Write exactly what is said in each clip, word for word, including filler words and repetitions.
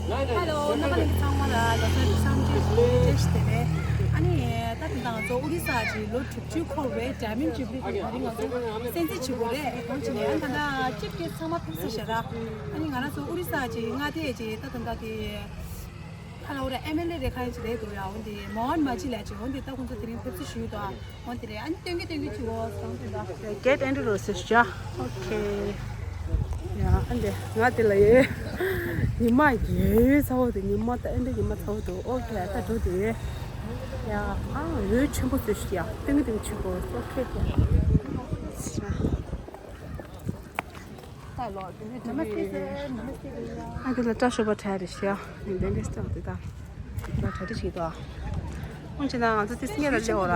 ཧེ་ལོ། རྣམ་པ་ལྷན་རྒྱས་ཚང་མ་ལ་ལོ་གསར་གྱི་འཚམས་འདྲི་བཀྲ་ཤིས་བདེ་ལེགས། ཨ་ནི་ད་དེ་དང་ང་ཚོ་ཨོ་རི་ས་ཅིག་ལོ་དྲུག་ཅུ་འཁོར་བའི་ཌའི་མོན་ཌི་ཇུ་བི་ལི་དེ་དེ་རིང་ང་ཚོ་གསན་གཟིགས་བྱེད་དགོས་རེད། གང་བྱས་ནས་ཨ་ནི་ད་ལྟ་ཅིབ་ཀེ་ཚང་མ་ཕེབས་ས་ཞེ་དྲག་ཨ་ནི་ང་རང་ཚོ་ཨོ་རི་ས་ཅིག་མངའ་སྡེ་ཅིག་ད་དེ་འདྲ་གི་ཁ་ལ་འོ་ར་ཨེམ་ཨེལ་ཨེ་རེད། ཁ་ཡང་ཅིག་རེད་འདུག་ཡ། འོན་ཏེ་མོ་ཧན་མ་ཇི་ལས་ཅིག་འོན་ཏེ་ད་ཁོང་ཚོ་དེ་རིང་ཕེབས་བསུ་ཞུས་འདུག་འོན་ཏེ་རེད། ཨ་ནི་སྟོན་གྱི་སྟོན་གྱི་ཅིག་འོ་སང་དེ་འདྲ། Get entry ཟེར་བྱ། ཨོ་ཁེ། ཡ་ཨ་འདྲ་ང་དེ་ལ་ཡེ། ཉི་མ་ཡོད་ཚ་བོ་དེ། ཉི་མ་ད་ཨ་འདྲ་ཉི་མ་ཚ་བོ་འདུག་ཨོ་ཁེ། ད་འགྲོ་དེ། ཡ་ཨ་འོད་ཆེན་པོ་ཚོས་ཤིག་ཡ་སྟོན་གྱི་སྟོན་གྱི་ཆེན་པོ། ཨོ་ཁེ་ཁེ། ཨ་དེ་ལ་སྐྲ་ཤོར་བ་གྲས་རེད་ཤག་འདི་འདྲ་སྟོན་དེ་དང་། ལ་གྲ་སྒྲིག་བྱེད་དོ། ཁོང་ཅི་ན་ང་ཚོ་དེ་སྔས་ལ་སླེབས་འོ་ར།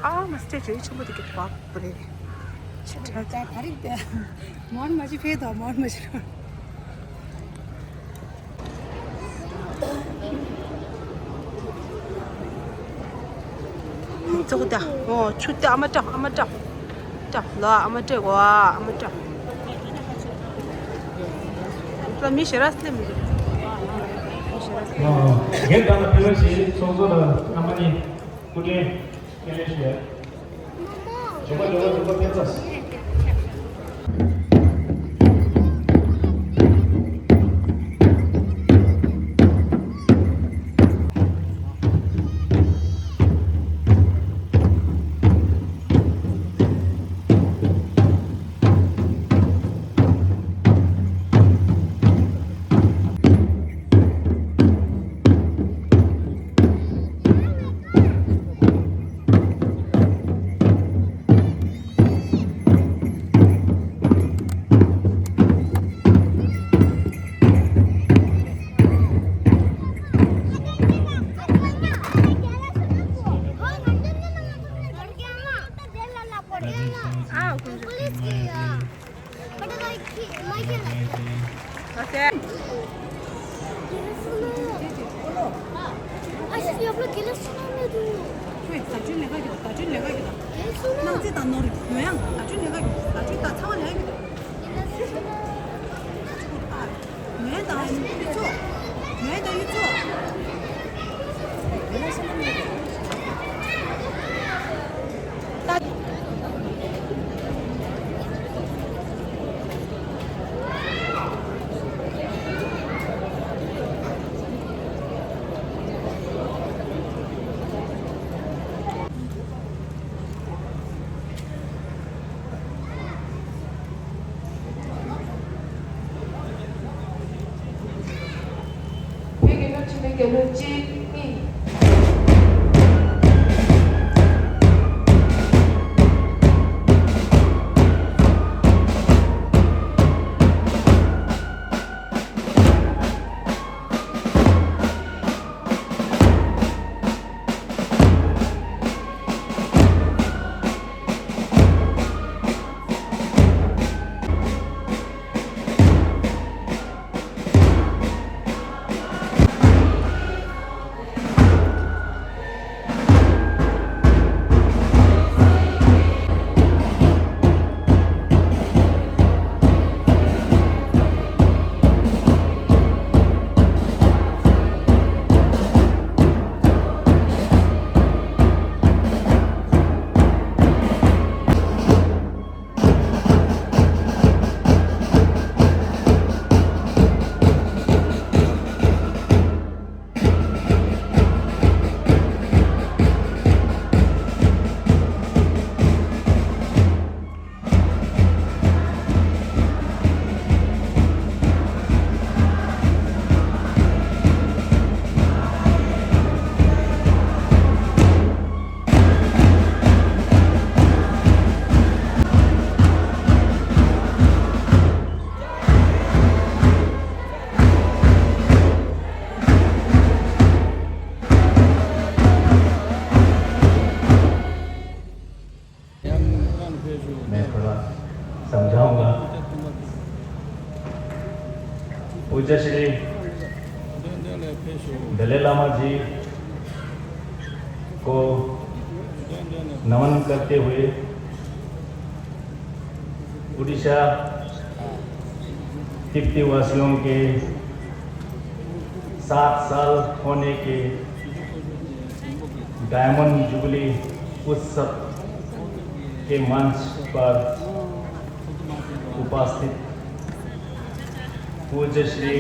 ཨ་མ་སྟེ་ཇོ་ཡི་ཆེན་པོ་དེ་གི་བག་བུ་རེད། ཆེ་ཕྲ་ད་ད་རིག་དེ་མོར་མ་ཅི་ཕེ་དོ་མོར་མ་ཅི་ར། ཙོག་ད། ཨོ་ཆུ་ད་ཨ་མ་ཏྲ་ཨ་མ་ཏྲ། ཏྲ་ལ་ཨ་མ་ཏྲ་གོ་ཨ་མ་ཏྲ། ལ་མི་ཤེས་ར་སེ་མི་རེད། མི་ཤེས་ར་སེ། ཨོ་རྒན་དང་ཕེ་ལ་ཞེས་ཚོགས་གཙོ་ལ་ཨ་མ་ནི་སྐུ་དྲིན་ཕེ་ལ་ཞེས། ཇོ་བོ་ཇོ་བོ་ཇོ་བོ་ཕེ་ཚ། བོད་རྒྱལ་ལོ་ཆེན་མོའི་རྒྱལ་གླུ་གཅིག་གཉིས། ཡང་ཁོང་ཕེབས་ཞུ། མེད་ཁོ་ལ་བསམ་བྱང་ལ། पूज्य श्री འདོན་འདོན་ལ་ཕེབས་ཞུ། दलाई लामा जी को འདོན་འདོན་ལ། नमन करते हुए उड़ीसा तिब्बती वासियों के सात साल होने के डायमंड जुबली उत्सव के मंच पर उपस्थित पूज्य श्री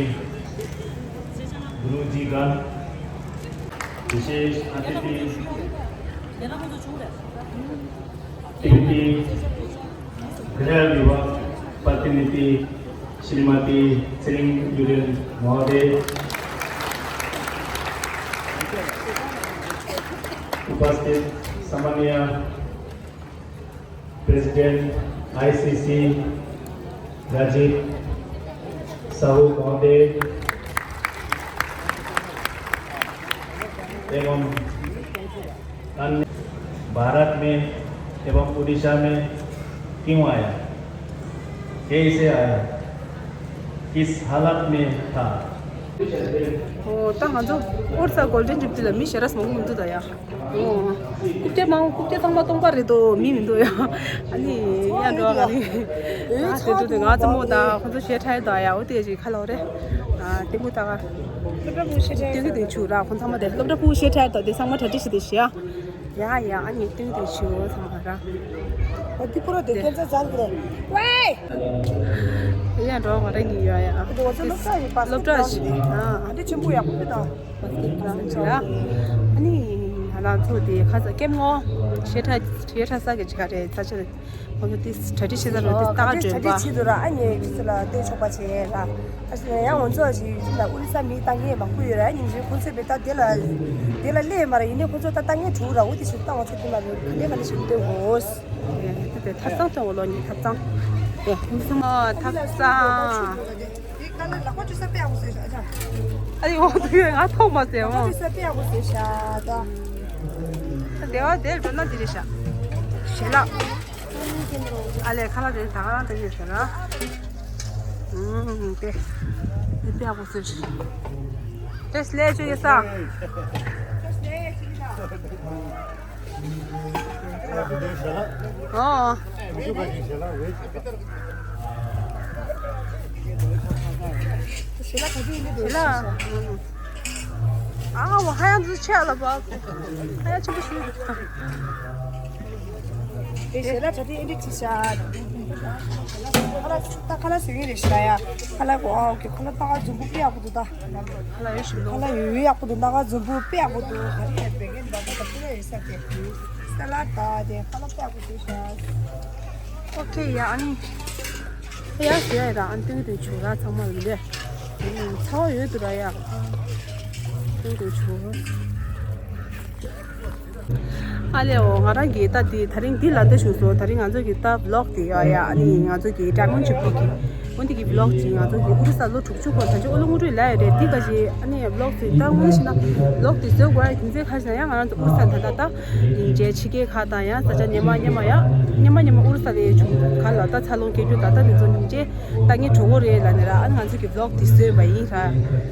गुरुजीगण, विशेष अतिथि, अतिथि गृह विभाग प्रतिनिधि श्रीमती श्री जुलियन महोदय, उपस्थित सम्माननीय प्रेसिडेंट आईसीसी राजीव साहू महोदय एवं अन्य भारत में एवं उड़ीसा में क्यों आया, कैसे आया, किस हालत में था? ཨོ། ད་ང་ཚོ་ཨོ་རི་ས་གོལ་ཌེན་ཇུ་བི་ལི་ལ་མི་ཞེ་དྲག་མང་པོ་མི་འདུག་ད་ཡ། ཨོ། རྐུབ་སྟེགས་མང་པོ། རྐུབ་སྟེགས་ཚང་མ་སྟོང་པ་རེད་དོ། མི་མི་འདུག་ཡ། ཨ་ནི་ཡ་འགྲོ་ག་ནི། ཨ་དེ་འདུག་དེ་ང་ཚོ་མོ་དང་ཁོ་ཚོ་ཞེ་དྲག་ཡོད་ད་ཡ། འོ་དེ་ཞིག་ཁ་ལོ་རེད། ཨ་དེ་མོ་ད་ག་སློབ་གྲྭ་ཕྲུ་གུ་ཞེ་དྲག་ཡོད་ད། དེ་ཚང་མ་གྲ་སྒྲིག་ཞིག་དེ་ཤི་ཡ། ཡ་ཡ། ཨ་ནི་ཏིང་ཏིང་ཞུ་ཚང་མ་ར། ཨ་དེ་པོ་ར་དེ་ཁྱེད་ཚོ་ཚང་གི་རེད། ཝེ། ཡ་འགྲོ་མ་ར་གི་ཡ་ཡ། ཨ་དེ་ང་ཚོ་སློབ་གྲྭ་ཡི་པ་སློབ་གྲྭ་ཞིག་ཨ་དེ་ཆེན་པོ་ཡག་པོ་དང་། ཨ་ནི་ང་རང་ཚོ་དེ་ཁ་ས་སྐེམ་ངོ་ཤེ་ཁྲ་ཤེ་ཁྲ་ས་གི་ཅི་ག་རེད་ས་ཆ་རེད། ཁོང་ཚོ་དེ་གྲ་སྒྲིག་བྱེད་ས་རེད། དེ་ལྟ་ག་འགྲོ་བ། གྲ་སྒྲིག་བྱེད་དུས་ར་ཨ་ནི་ཁྱེད་ཚོ་ལ་བལྟས་ཆོག་པ་བྱས་ར། ཨ་ནི་ཡང་ང་ཚོ་ཞིག་ལ་ཨོ་རི་ས་མི་ལྟ་མཁན་མང་པོ་ཡོད་ར། ཉིན་རེ་ཁོང་ཚོས་བལྟ་དེ་ལ་དེ་ལ་སླེབས་མ་ར། ཡིན་ནའི་ཁོང་ཚོ་ད་ལྟ་མཁན་དྲུག་ར། འོ་དེ་ཞིག་ལྟ་ང་ཚོ་དེ་ལ་ག་ལེ་ག་ལེ་ཞིག་སྟོན་དགོས། དེ་ཐབ་ཚང་སྟོན་དགོས་ལོ། ངའི་ཐབ་ཚང་། ཨེ་ཐབ་ཚང་། ཨ་ཐབ་ཚང་། དེ་ཀ་ལ་ལག་པ་བཀྲུ་ས་དཔེ་ཡག་པོ་བཟོས་ཤག་ཨ་ཅག་ཨ་ཡོ་དུ་ཡོད། ང་ཐོག་མ་ཟེར་ལག་པ་འོང་། བཀྲུ་ས་དཔེ་ཡག་པོ་བཟོས་ཤག་ད་དེ་བ་དེར་འགྲོ་ན་འདི་རེད་ཤག་ཞལ་ལག་ཨ་ལས་ཁ་ལག་དེ་ད་ག་རང་དེ་རེད་ཟེར་ན། ཨུམ་དེ་དེ་དཔེ་ཡག་པོ་བཟོས་ཤག་དེ་སླེབས་བཅུག་ཡོད་ས། ཨོ། ཞལ་ལག་ག་དུས་ཡིན་ཞལ་ལག་ཨ་བ་ཧ་ཡང་འཛུལ་ཆེ་ལ་བ། ཧ་ཡང་ཆེན་པོ་ཞུ། དེ་ཞལ་ལག་ག་དུས་ཨེ་འདྲ་ཅི་ཤ། ཁ་ལག་ད་ཁ་ལག་ཟེར་གི་རེད་ཤ་ཡ། ཁ་ལག་གོ་ཨ་ཨོ་ཀེ། ཁ་ལག་ད་ག་འཛུམ་པོ་དཔེ་ཡག་པོ་འདུག་ད། ཁ་ལག་ཡོད་ཤི་ལོ། ཁ་ལག་ཡོད་ཡོད་ཡག་པོ་འདུག་ད་ག་འཛུམ་པོ་དཔེ་ཡག་པོ་འདུག་ག་རེ་ཡ་བེ་གན་ད་ད་ད་པུ་ར་ཡོད་ས་དེ། ས་ལ་ད་དེ་ཁ་ལག་དཔེ་ཡག་པོ་འདུག་ཤ། ཨོ་ཁེ་ཡ། ཨ་ནི་ཡ་ཟེར་ཡ་ར། ཨ་ནི་ཏིང་ཏིང་ཆུ་ར་ཚང་མ་ལ་འདི་ཚ་བ་ཡོད་དུ་ར་ཡ། ཏིང་ཏིང་ཆུ། ཨ་ལེ་འོ། ང་རང་གིས་ད་འདི་ད་རིང་འདི་ལ་འདི་ཞུ་སོ། ད་རིང་ང་ཚོ་གི་ད་བི་ལོག་དེ་ཡ་ཡ། ཨ་ནི་ང་ཚོ་གི་ཌའི་མོན་ཌི་ཇུ་བི་ལི་གི་འོ་འདི་གི་བི་ལོག་ཅིག་ང་ཚོ་གི་ཨོ་རི་ས་ལོ་དྲུག་ཅུ་འཁོར་ད་ཆ་ཨོ་ལོ་ངོ་སྤྲོད་ལ་ཡ་རེད། འདི་ག་ཞིག་ཨ་ནི་བི་ལོག་དེ་ད་དངོས་གནས་བྱས་ན་བི་ལོག་དེ་བཟོ་དགོས་ཡ་དེ་ཚོའི་ཁ་ཞིག་ན་ཡ། ང་རང་ཚོ་ཨོ་རི་ས་ད་ད་ད་སྙིང་རྗེ་ཕྱི་རྒྱལ་ཁག་དང་ཡང་ས་ཆ་སྙེ་མ་སྙེ་མ་ཡ། སྙེ་མ་སྙེ་མ་ཨོ་རི་ས་ལ་ཡ་བྱུང་ག་ལ་ད་འཚར་ལོངས་སྐྱེ་རྒྱུ་ད་ད་དེ་ཚོ་སྙིང་རྗེ་ད་ངས་གྲོགས་པོ་རེད་ལ་ནི་ར། ཨ་ང་ཚོ་གི་བི་ལོག་དེ་བཟོས་པ་ཡིན་ར།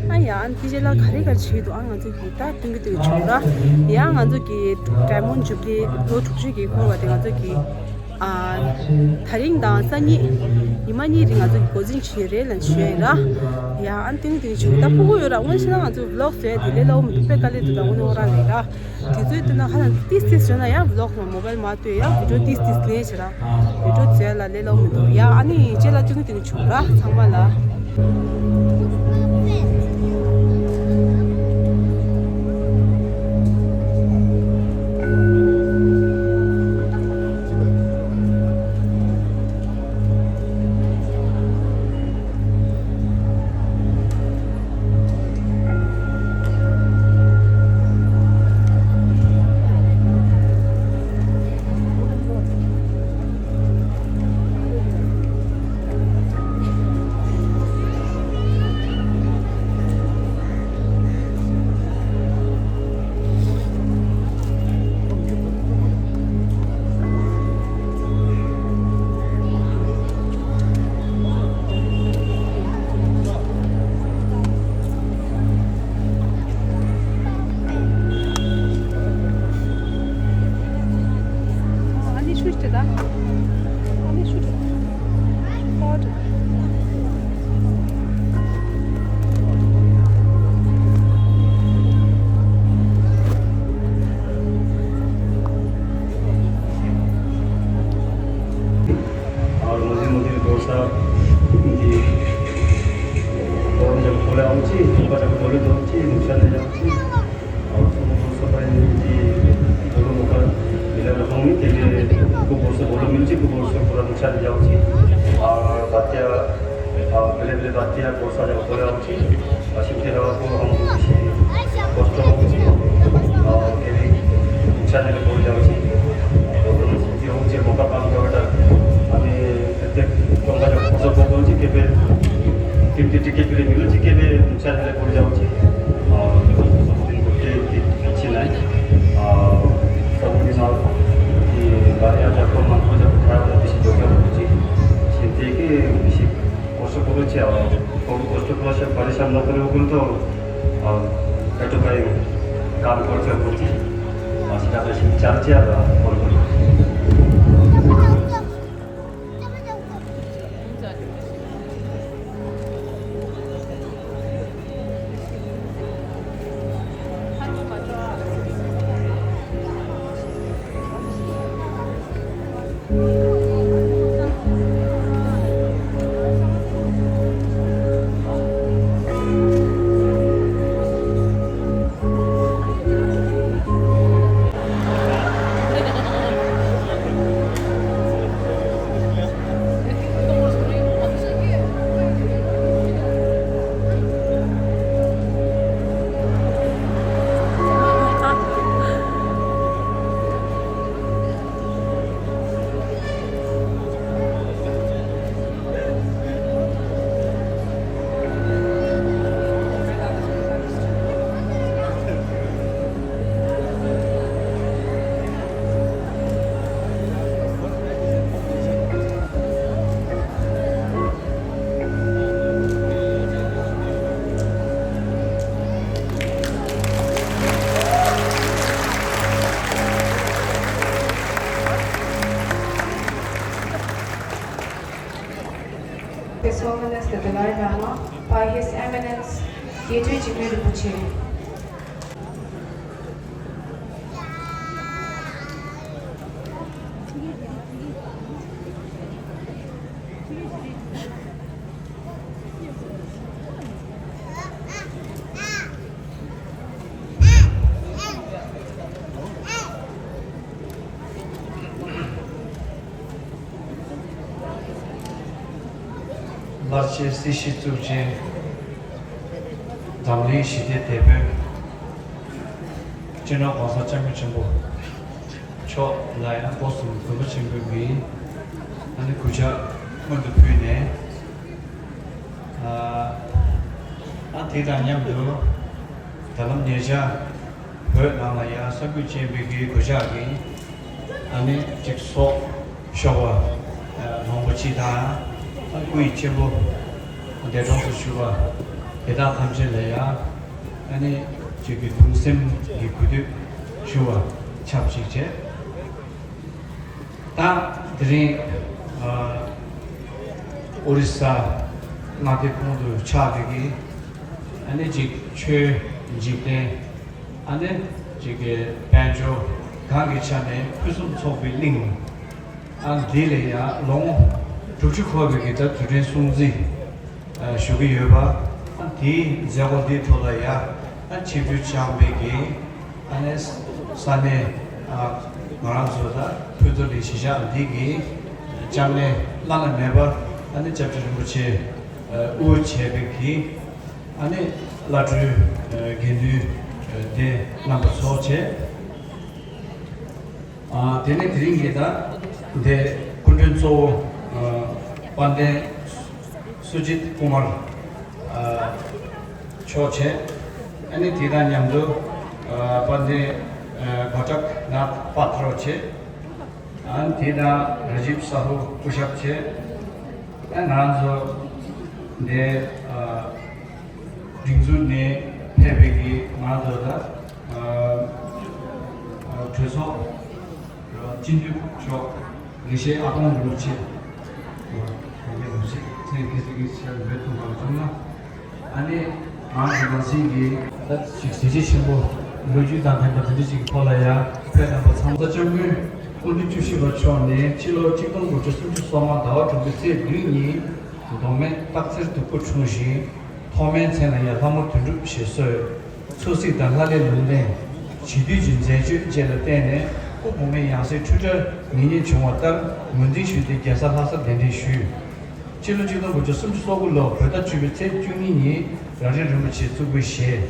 ཨ་ཡ་ཨ་དེ་རྗེས་ལ་ག་རེ་ག་རེ་བྱེད་འདུག་ཨ་ང་ཚོ་གི་ད་ཏིང་གི་ཏིང་བྱུང་ར། ཡ་ང་ཚོ་གི་ཌའི་མོན་ཌི་ཇུ་བི་ལི་ལོ་དྲུག་ཅུ་གི་འཁོར་བ་དེ་ང་ཚོ་གི་ཨ་ད་རིང་དང་སང་ཉིན་ཉི་མ་གཉིས་རིང་ང་ཚོ་གི་འགོ་འཛིན་བྱེད་རེད་ལ་ཞུ་ཡ་ཡིན་ར། ཡ་ཨ་ཏིང་གི་ཏིང་བྱུང་ད་ཕྲུ་གུ་ཡོད་ར། དངོས་གནས་བྱས་ན་ང་ཚོ་བི་ལོག་བཟོས་དེ་ལས་སླ་བོ་མི་འདུག་དཔེ་དཀའ་ལས་འདུག་ད་དངོས་གནས་ཨོ་རང་རེད་ར། དེ་ཚོའི་སྟེང་ན་ཧ་ལམ་ཏིས་ཏིས་བྱས་ན་ཡང་བི་ལོག་མ་མོ་བལ་མ་ལྟོས་ཡང་བི་ཌིའོ་ཏིས་ཏིས་ལེན་བྱེད་ར། བི་ཌིའོ་བཟོས་ལ་ལས་སླ་བོ་མི་འདུག་ཡ་ཨ་ནི་རྗེས་ལ་ཏིང་ཏིང་བྱུང་ར་ཚང་མ་ལ། ཁོང་པ་ཅག་གི་ལོ་ལོ་ལོ་ཅི་ནུ་ཆ་ནས་ཡང་ཅི། ཨ་ཚོ་མོ་ཚོ་པ་ཡིན་ཅི་ལོ་ལོ་མོ་ཁ་མི་ལ་ལ་ཧོང་མི་དེ་གི་ཀུ་བོ་སོ་ལོ་ལོ་མི་ཅི་ཀུ་བོ་སོ་ཁོ་ར་ནུ་ཆ་ནས་ཡང་ཅི། ཨ་བ་ཏི་ཡ་ཨ་བེ་ལེ་བེ་ལེ་བ་ཏི་ཡ་གོ་ས་ཡང་གོ་ཡང་ཅི། ཨ་ཤིང་ཁེ་ར་བ་ཀོ་ཧོང་མི་ཅི་གོ་སྟོང་ཅི། ཨ་དེ་གི་ནུ་ཆ་ནས་གོ་ཡང་ཅི། ལོ་ལོ་མི་ཅི་ཧོང་ཅི་མོ་ཁ་པང་ག་བ་ད་ཨ་མི། དེ་ཀྲོང་ཁ་ཡོད་ཁོ་ཚོ་ཁོ་ཚོ་གཅིག་སྐད་པའི་ཀིམ་ཏི་ཏི་ཀེ་ཀུ་རེ་མི་ལུ་གཅིག་སྐད་པའི་ཆ་ནས་ལས་ཁོར་ཡག་ཅིག་ཨ་མི་ཁོ་ཚོ་ཁོ་ཚོ་ཀིམ་ཏི་ཏི་ཅི་ནའི་ཨ་ས་བོ་གི་ནང་གི་ག་རེ་ཡག་ཡག་ཁོ་མང་ཁོ་ཚོ་ཁ་ཡག་ལ་དེ་ཞིག་འཇོག་ཡག་ཁོ་ཅིག་ཞིག་དེ་གི་མི་ཞིག་ཁོ་ཚོ་ཁོ་ཚོ་ཅི་ཨ་ཁོ་ཁོ་ཚོ་ཁོ་ཚོ་པ་རི་ཤམ་ནོ་ཁོ་རེ་ཁོ་ཚོ་ཨ་ཨེ་ཏོ་ཁ་ཡི་ཀམ་ཁོ་ཚོ་ཁོ་ཅིག་ཨ་ཞིག་ད་ཁ་ཞིག་ཅར་ཅི་ཨ་ཁོ་ཁོ། His Holiness the Dalai Lama, by His Eminence Gyaltsuen Jigme Rinpoche. ལར་ཆེ་སྲིད་ཞི་གཙུག་ཆེན་འཛམ་གླིང་ཞི་བདེའི་དེད་དཔོན་སྤྱི་ནོར་༸གོང་ས་༸སྐྱབས་མགོན་ཆེན་པོ་མཆོག་ལ་ཡང་སྒོ་གསུམ་གུས་པ་ཆེན་པོས་ངས་ཨ་ནི་གུས་ཕྱག་སྔོན་དུ་ཕུལ་ནས། ཨ་ཨ་དེ་དང་མཉམ་དུ་ད་ལམ་ཉེ་ཆར་བོད་ནང་ལ་ཡང་ས་ཁུལ་ཅན་པའི་གི་གུས་ཕྱག་གི་ཨ་ནི་གཅིག་སོག་ཤོག་པ་མང་པོ་ཅིག་དང་ཨ་སྐུ་ཡི་གཅེན་པོ་འདས་གྲོངས་སུ་ཞུ་བ་དེ་དག་ཐམས་ཅད་ལ་ཡང་ཨ་ནི་གཅིག་གི་གདུང་སེམས་ཀྱི་གུས་འདུད་ཞུ་བ་ཆབས་ཅིག་བྱས། ད་དེ་རིང་ཨ་ཨོ་རི་ས་མངའ་སྡེ་ཁོངས་སུ་ཆགས་པའི་གི་ཨ་ནི་ཅིག་ཆོས་འཇིག་རྟེན་ཨ་ནི་ཅིག་གི་དཔལ་འབྱོར་གང་གི་ཆ་ནས་ཕུན་སུམ་ཚོགས་པའི་གླིང་ཨ་འདི་ལ་ཡང་ལོ་ངོ་དྲུག་ཅུ་འཁོར་བའི་གི་ད་དུས་དྲན་སྲུང་བརྩི་ཞུ་གི་ཡོད་པ། ཨ་དེའི་མཛད་སྒོ་འདིའི་ཐོག་ལ་ཡང་ཨ་ཆིབས་བསྒྱུར་བྱུང་བའི་གི་ཨ་ནི་ས་གནས་ཨ་ང་རང་ཚོ་ད་ཕུན་ཚོགས་གླིང་གཞིས་ཆགས་འདི་གི་ལྕམ་ནས་བླ་ན་མེད་པ་ཨ་ནི་སྐྱབས་རྗེ་རིན་པོ་ཆེ་དབུ་བྱས་པའི་གི་ཨ་ནི་བླ་སྤྲུལ་དགེ་འདུན་སྡེ་རྣམ་པ་ཚོགས་བྱས། ཨ་དེ་ནས་དེ་རིང་གི་ད་འདི་སྐུ་མགྲོན་གཙོ་བོ་ཨ་དཔལ་ལྡན་སུ་ཇིད་ཀུ་མར་ཨ་མཆོག་བྱས། ཨ་ནི་དེ་དང་མཉམ་དུ་ཨ་དཔལ་ལྡན་ཨ་གོ་ཏྲག་ནཱཐ་པ་ཏྲོ་བྱས། ཨ་ནི་དེ་དང་ར་ཇིབ་ས་ཧུ་སྐུ་ཞབས་བྱས། ཨ་ང་རང་ཚོ་འདི་ཨ་སྒྲིག་འཛུགས་ནས་ཕེབས་པའི་གི་ང་ཚོ་ད་ཨ་ཨ་གྲོས་ཚོགས་སྤྱི་འཐུས་མཆོག་དགེ་བཤེས་ཨ་དོང་རིན་པོ་ཆེ་དགེ་བཤེས་མཚན་དགེ་བཤེས་ཀྱི་ཆེད་མེད་དུ་མ་བྱུང་ན་ཨ་ནི་ང་ཚོ་ནང་སྲིད་ཀྱི་ད་ཅིག་གཟི་བརྗིད་ཆེན་པོ་ལོ་རྒྱུས་དང་ལྡན་པ་དེ་འདྲ་ཅིག་གི་ཐོག་ལ་ཡང་ཕེབས་རྣམ་པ་ཚང་མ་སྐྱབས་མགོན་སྐུ་ཕྲེང་བཅུ་བཞི་པ་མཆོག་ནས་ཕྱི་ལོ་ཆིག་སྟོང་དགུ་བརྒྱ་སུམ་ཅུ་སོ་ལྔ་ཟླ་བ་དྲུག་པའི་ཚེས་བདུན་ཉིན་མདོ་སྨད་སྟག་འཚེར་དུ་སྐུ་འཁྲུངས་ཤིང་། ཐོག་མའི་མཚན་ལ་ཡང་ལྷ་མོ་དོན་གྲུབ་ཞེས་གསོལ། ཚོགས་གཟིགས་དང་ལྷ་ལས་ལུང་བསྟན། བྱིས་དུས་ཀྱི་མཛད་སྤྱོད་བཅས་ལ་བརྟེན་ནས་སྐུ་གོང་མའི་ཡང་སྲིད་འཁྲུལ་བྲལ་ངེས་རྙེད་བྱུང་བ་ལྟར་ངོས་འཛིན་ཞུས་ཏེ་རྒྱལ་ས་ལྷ་སར་གདན་འདྲེན་ཞུས། སྤྱི་ལོ་ཆིག་སྟོང་དགུ་བརྒྱ་སུམ་ཅུ་སོ་དགུ་ལོར་བོད་ཟླ་བཅུ་པའི་ཚེས་བཅུ་གཉིས་ཉིན་རྭ་སྒྲེང་རིན་པོ་ཆེ་གཙུག་ཕུད་བཞེས།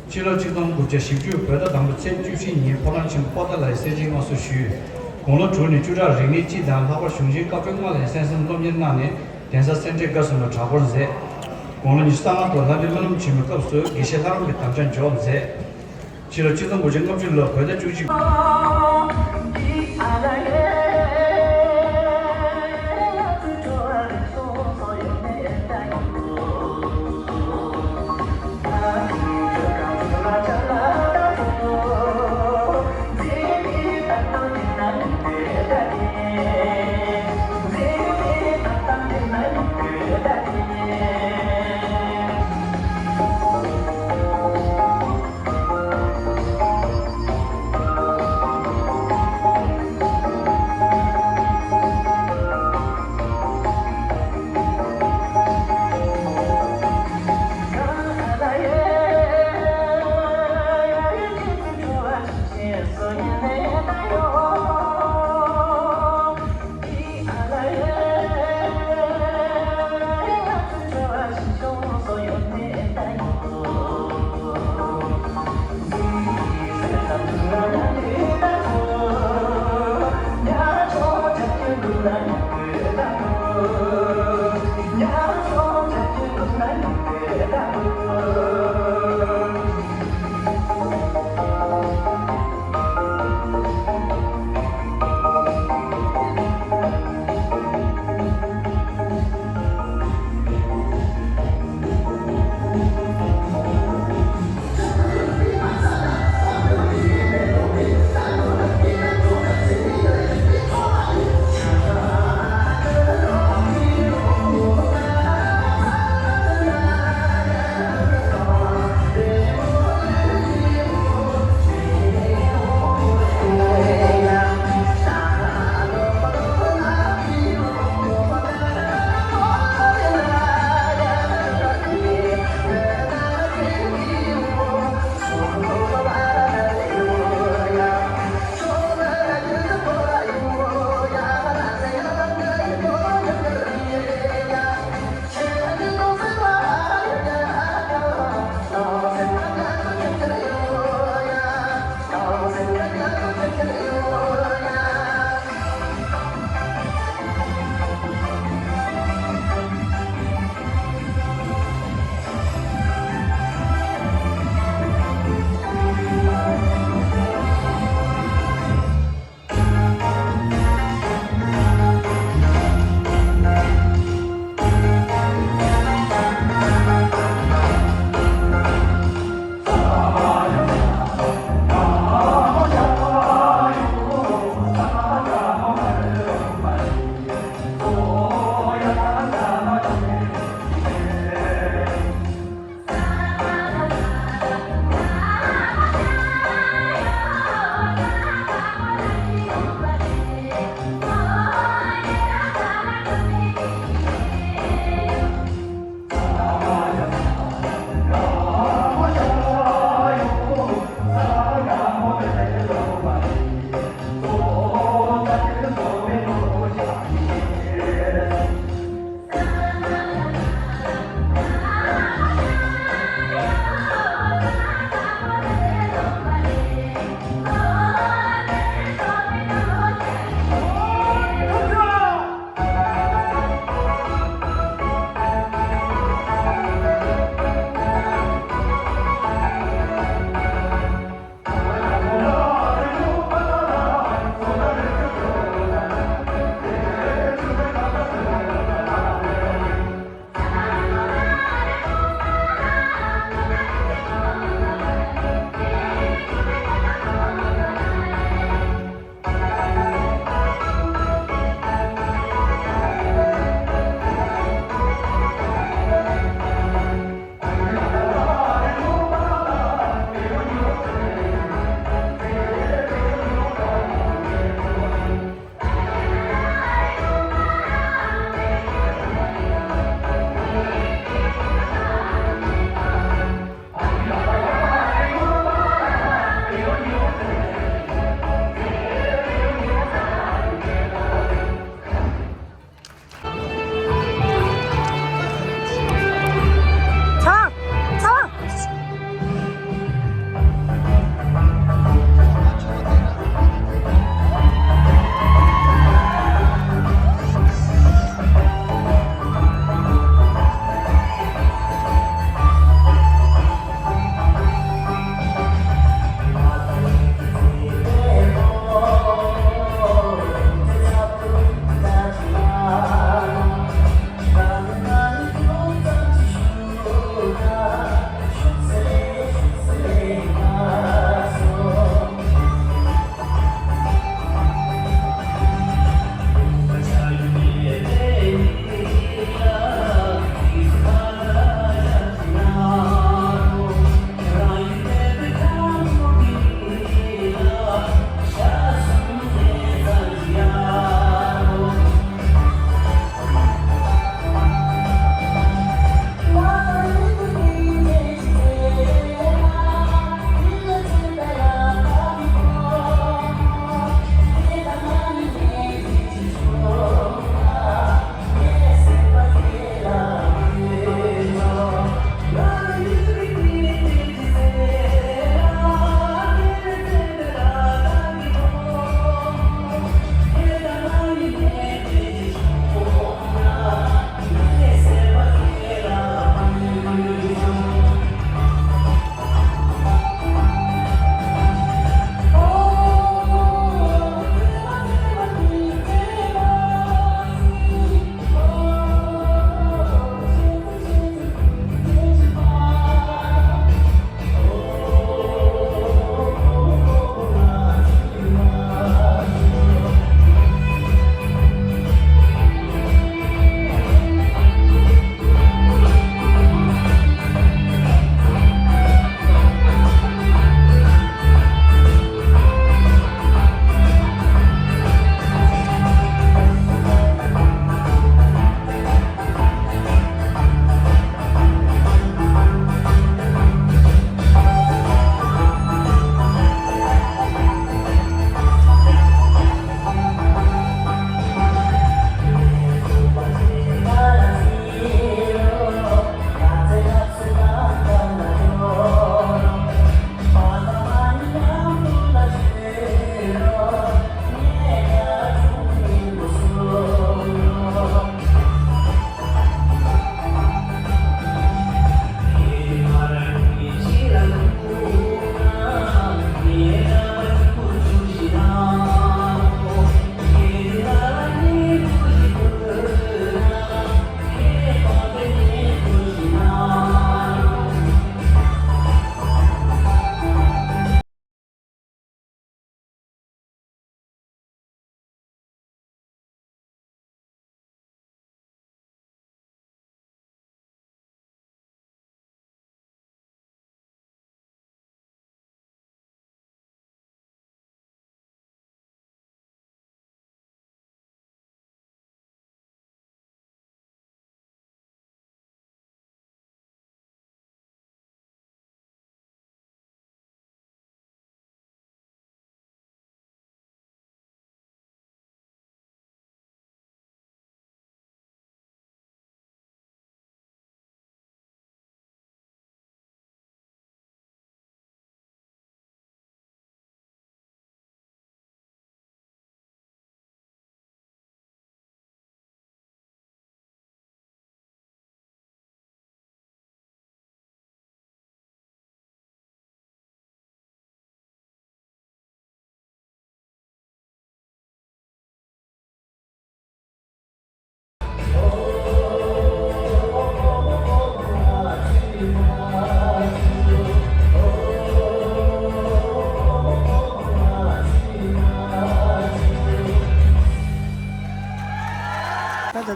སྤྱི་ལོ་ཆིག་སྟོང་དགུ་བརྒྱ་བཞི་བཅུ་བོད་ཟླ་དང་པོ་ཚེས་བཅུ་གཅིག་ཉིན་ཕོ་བྲང་ཆེན་པོ་པོ་ཏཱ་ལའི་གསེར་ཁྲིར་མངའ་གསོལ་ཞུས། དགུང་ལོ་དྲུག་ནས་བཅུ་ཕྲག་རེ་གཉིས་དཀྱིལ་དང་ལྷག་པར་གཞུང་ཆེན་བཀའ་པོད་ལྔ་ལ་གསན་བསམ་སློབ་གཉེར་གནང་ནས་གདན་ས་སེ་འབྲས་དགའ་གསུམ་ལ་གྲྭ་སྐོར་མཛད། དགུང་ལོ་ཉི་ཤུ་རྩ་ལྔ་ཐོག་ལྷ་ལྡན་སྨོན་ལམ་ཆེན་མོའི་སྐབས་སུ་དགེ་བཤེས་ལྷ་རམས་ཀྱི་དམ་བཅའ་འཇོག་མཛད། སྤྱི་ལོ་ཆིག་སྟོང་དགུ་བརྒྱ་ལྔ་བཅུ་ལོར་བོད་ཟླ་བཅུ་གཅིག་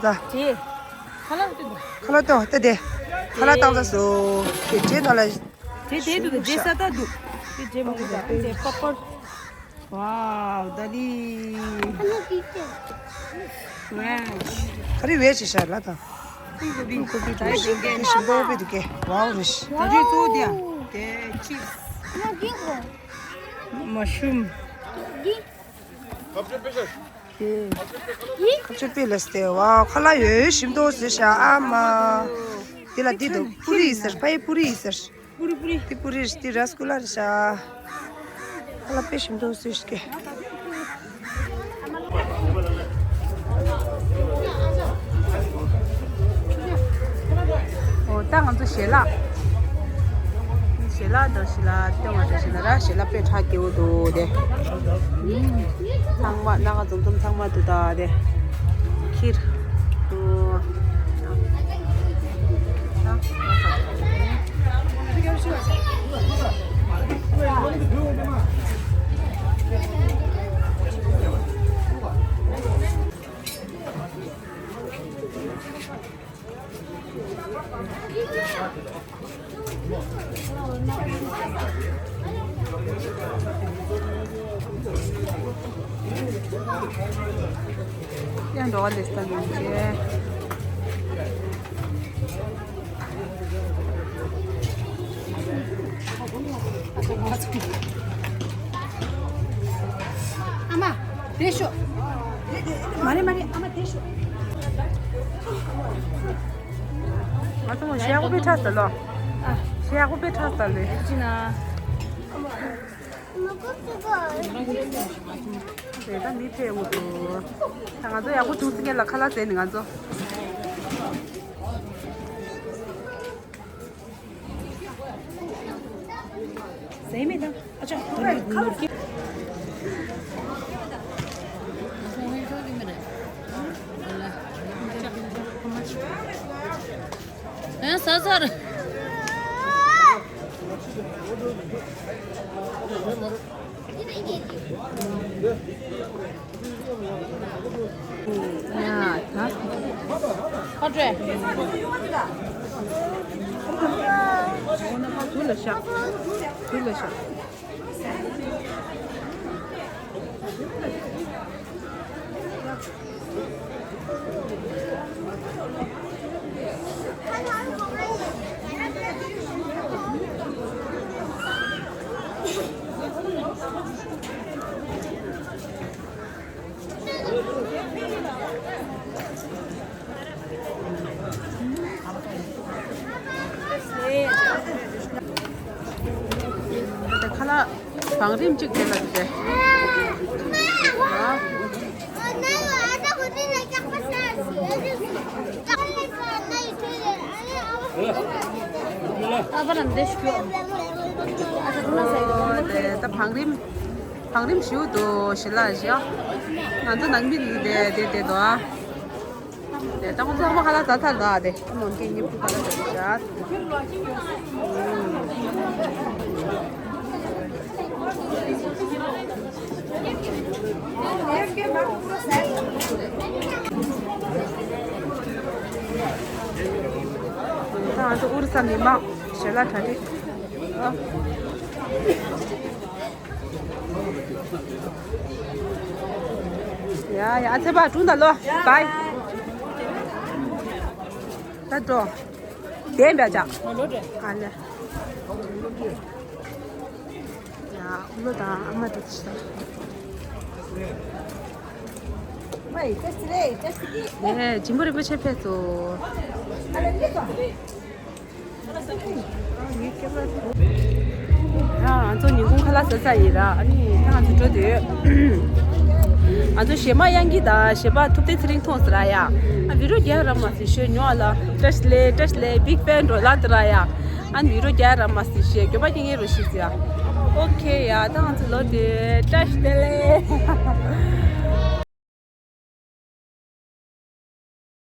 ལ། དེ། ཁ་ལག་དེ་འདུག་ཁ་ལག་དང་ལྟ་དེ། ཁ་ལག་བཏང་ཚར་སོང་། དེ་རྗེས་ནང་ལ། དེ་དེ་འདུག་རྗེས་ས་ད་འདུག་དེ་རྗེས་མ་འདུག་ད་དེ་པ་པར། ཝའོ་ད་ལི། ཝའོ། ག་རེ་བེ་ཇི་ཤར་ལ་དང་། ཕུལ་གོ་བི། ཕུལ་གོ་བི་འདུག་ད་ཡོད་གི་ཞིམ་པོ་བི་འདུག་གེ། ཝའོ་རེ་ཤི། ད་རེས་གཙོ་བོ་དེ་ཡང་དེ་ཆིབས། མ་ཤུམ། ཁ་ཆུ་པི་ལ་སྟེ་ཝའོ། ཁ་ལག་ཡོད་ཞིམ་ཏོག་ཟེར་ཤ་ཨ་མ། དེ་ལ་དེ་འདུག་པུ་རི་ཟེར། ཕ་ཡི་པུ་རི་ཟེར། པུ་རི་པུ་རི། དེ་པུ་རི་རེད། དེ་ར་སི་གུ་ལ་རེད་ཤག་ཁ་ལག་དཔེ་ཞིམ་འདུག་ཟེར་ཞིག་ཨོ་ད་ང་ཚོ་ཞལ་ལག་ཞལ་ལག་འདྲ་ཞིག་ལ་སྟོན་བ་འདྲ་ཞིག་ལ་ར། ཞལ་ལག་དཔེ་གྲགས་སྐྱེ་བོ་འདུག་དེ། ཚང་མ་སྣ་ཁ་འཛོམས་འཛོམས་ཚང་མ་འདུག་ད་དེ། ཁིར། ཨོ། ཡང་འགྲོ་བ་ལས་སྟངས་ཡོང་ཆེ། ཨ་མ། དེ་ཤོག་མ་རེད་མ་རེད། ཨ་མ་དེ་ཤོག་ང་ཚོ་ཞལ་ཡག་པོ་དཔེ་ཁྲ་ཟ་ལོ། ཞལ་ཡག་པོ་དཔེ་ཁྲ་ཟ་ལོ། ཅི་ན། རེད་ད་མི་ཕེབས་འོང་འདུག་ད་ང་ཚོ་ཡག་པོ་བྱུང་ཟིན་མཁན་ལ་ཁ་ལག་བཟས་ནས་ང་ཚོ། ཟས་མེད་དང་། ཨ་ཅག་ཁ་ལག་ནོར་གྱི། ཨ་ཟ་ཟ་ར། ཡ་ད། ཁ་བྲལ། འོ་ན་ཕར་དུར་ལ་བཞག་དུར་ལ་བཞག་ཁ་ལག་བང་རིམ་གཅིག་དེ་ལ་དེ། ཨ་བ་རམ་དེ་ཤུ། ཨ་ད་ཁོ་ན་ཟེར། ཨོ་དེ་ད་བང་རིམ། བང་རིམ་ཞུ་དོ་ཞི་ལ་ཞི། ང་ཚོ་ནང་མི་རེད་དེ་དེ་དོ། དེ་ད་ཁོ་ཚོ་ཨ་མ་ཁ་ལག་ཟ་ཚར་འདུག་ཨ། དེ་ཨ་མ་འོན་ཀྱི་ཉིན་ཕུ་ཁ་ལག་ཟ་ཚར་འདུག་ཨ། ད་ང་ཚོ་ཨུ་རུ་ས་མི་མང་ཞལ་ལག་གྲ་སྒྲིག་ཨ། ཡ་ཡ། ཨ་ཚེ་པ་དྲུང་ད་ལོ། བའི། ད་འགྲོ། བདེན་པ་ཅག་ཨ་ལེ། ཡ་ཨུ་ལོ་དང་ཨ་མ་དེ་ཅི་དང་། ཨེ་སྦྱིན་པོ་རིན་པོ་ཆེ་ཕེབས་སོ། ང་ཚོ་ཉིན་གུང་ཁ་ལག་ཟ་ས་ཡིན་ར། ཨ་ནི་ད་ང་ཚོ་འགྲོ་དུས། ང་ཚོ་གཞས་མ་དབྱངས་སྐྱིད་དང་གཞས་པ་ཐུབ་བསྟན་ཚེ་རིང་མཐོང་ཟེར་ར་ཡ། ཨ་བི་ཌིའོ་རྒྱག་ར་མ་ཟེར་ཞུ་ཉོ་ཨ་ལ། བཀྲ་ཤིས་བདེ་ལེགས། བཀྲ་ཤིས་བདེ་ལེགས། བིག་ཕེན་འགྲོ་ལ་དེ་ར་ཡ། ཨ་ནི་བི་ཌིའོ་རྒྱག་ར་མ་ཟེར་ཞུ། མགྱོགས་པ་སྐྱེ་ངེས་རུ་ཤི་ཟེར་ཡ། ཨོ་ཁེ་ཡ། ད་ང་ཚོ་ལོ་དེ་བཀྲ་ཤིས་བདེ་ལེགས།